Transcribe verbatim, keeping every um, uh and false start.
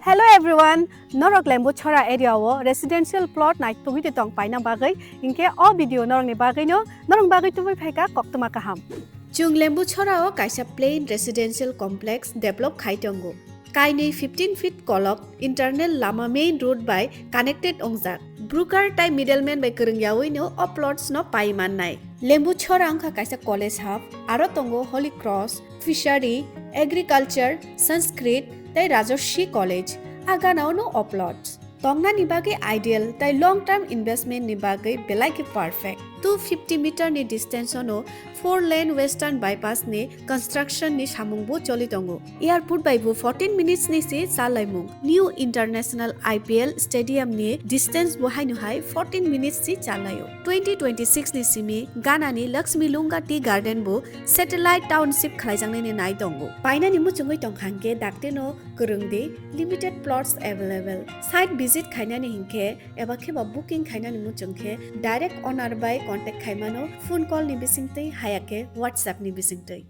Hello everyone, norok Lembuchhora area o residential plot naitugwi tong paina bagwi, hinkhe o video norokni bagwino, norokni bagwi tubui phaikha koktwma kaham. Chwng Lembuchhora o kaisa plain residential complex develop khai tongo. Kainwi fifteen feet kolok internal lama main road bai connected wngjak. Broker tai middleman bai kwrwng yaui no o plots no pai mannai. Lembuchhora wngkha kaisa college hub, aro tongo Holy Cross, Fishery, Agriculture, Sanskrit tei Rajarshi College. A gana o no o plots. Tongnani bagwi ideal tai long term investment ni bagwi belai khe perfect. Two fifty meter ni distance o no four lane western bypass ni construction ni samung bo choli tongo. Airport bai bo fourteen minutes ni se chalaimung. New International I P L Stadium ni distance bo haino hai fourteen minutes se chalaio. Twenty twenty-six ni simi Ghana ni Lakshmi Lunga Tea Garden bo satellite township khlaijaknai ni nai tongo. Painani muchungwi tongkha hwnkhe dakti no kwrwng di, limited plots available. Site visit khainani hinkhe eba khe ba booking khainani muchung khe direct owner bai contact khaimano phone call ni bisingtwi haya khe WhatsApp ni bisingtwi.